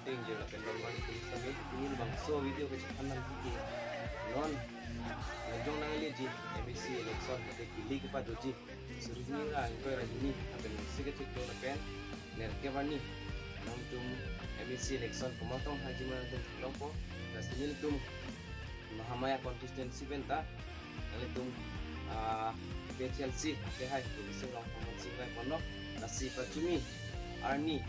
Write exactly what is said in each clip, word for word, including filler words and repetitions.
Thank you, lapen don mali tum sami. Pini labangso video kechethan nangji ke non, lajong nangleji M A C election, mate kili kepadoji. Suri ra ingkoi ra hini, lapen sika chiklo lapen nerkep arni. Nangtum M A C election komat tong haji ma nangtum theklongpo. Lasi nelitum Mahamaya constituency pen ta nanglitum, ah, A P H L C, ate hai, Tulisin Rongphar Amonsing rai ponlo, lasi pachumi arni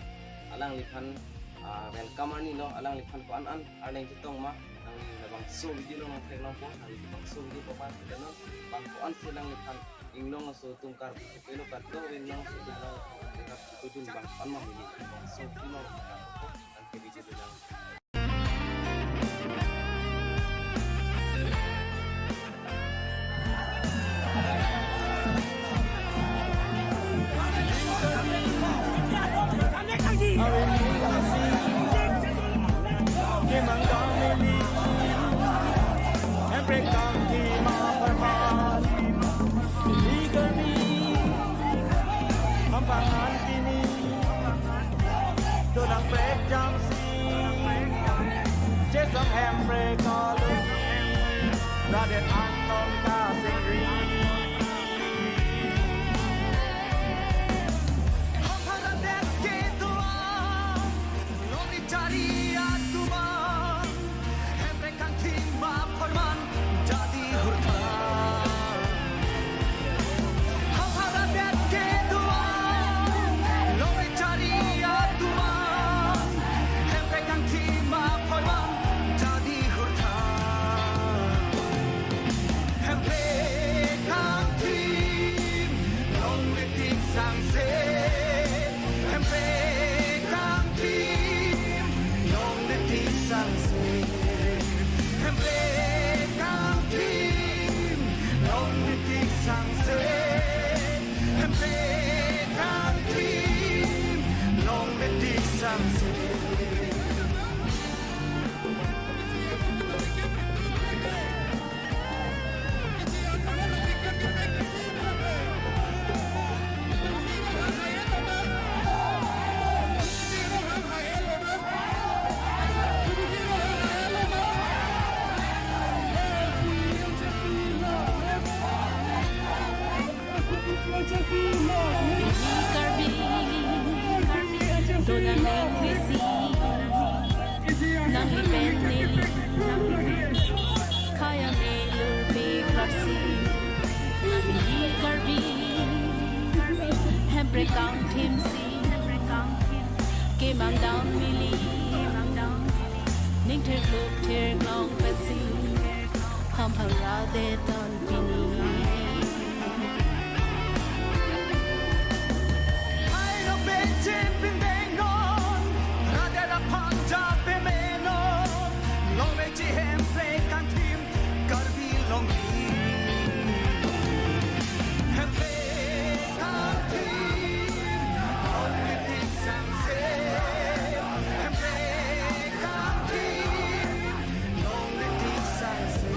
alangliphan, ah, welcome arni lo, alangliphan ko-an an arleng chetong ma, nangli labangso video along nangtheklongpo, nangli labangso video papan, dan non, bang ko-an si alangliphan, Inglong aso atum Karbi pelo kato, Inglong aso atum lang, Karbi pelo dun bang ko-an ma mili, labangso video along nangtheklongpo, nang ke video lang. Jason Hemprek Colony, Raden Anton Kasingri. Hapara det ketua, longri chari atuma, Hemprek kangthim ba phorman jadi hurtha. Hapara det ketua, longri chari atuma, Hemprek kangthim ba phorman jadi hurtha. Hemprek kangthim, longri tik sangse. Hemprek kangthim, longri tik sangse. Hemprek kangthim, longri tik sangse. Hemprek kangthim, longri tik sangse. Karbi, Karbi, donang neng visi, nangli pen neli, nangli khaya melur pe klasi, nangli Karbi, Hemprek kangthim si, kemang dam mili, ningther kluk ther klong pensi, hamphang ra det an pini. Ai lo benchen pindeng non, ra det aphan ja pemenon, longleji Hemprek kangthim, Karbi longri. Hemprek kangthim, longri tik sangse. Hemprek kangthim, longri tik sangse.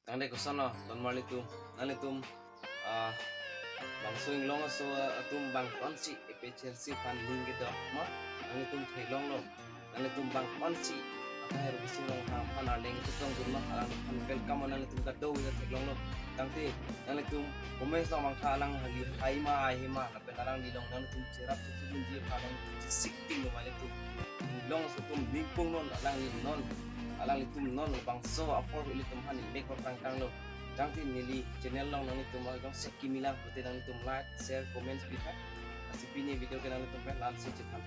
Tangte koson lo, don marli atum, nanglitum, ah, bangso Inglong aso atum bang ko-an si A P H L C aphan ning kedo ma, nanglitum theklonglo. Nanglitum bang ko-an si, ata Herbisi Rongphar aphan arleng chetong dun ma, alangliphan welcome nanglitum kadokave ta theklonglo. Tangte nanglitum comments along bang tha alang hali hai ma, hai ma, lapen alangli along nanglitum cherap chethudunji aphan nanglitum chesik tinglo ma nanglitum. Inglong aso atum ningpung non, alangli non, alanglitum non, bangso apor ilitum aphan imek paprang tanglo. Tangte neli channel along nanglitum jongsi kimi lang pute nanglitum like, share, comments pitha. Lasi pini video ke nanglitum pen la-an si chethan.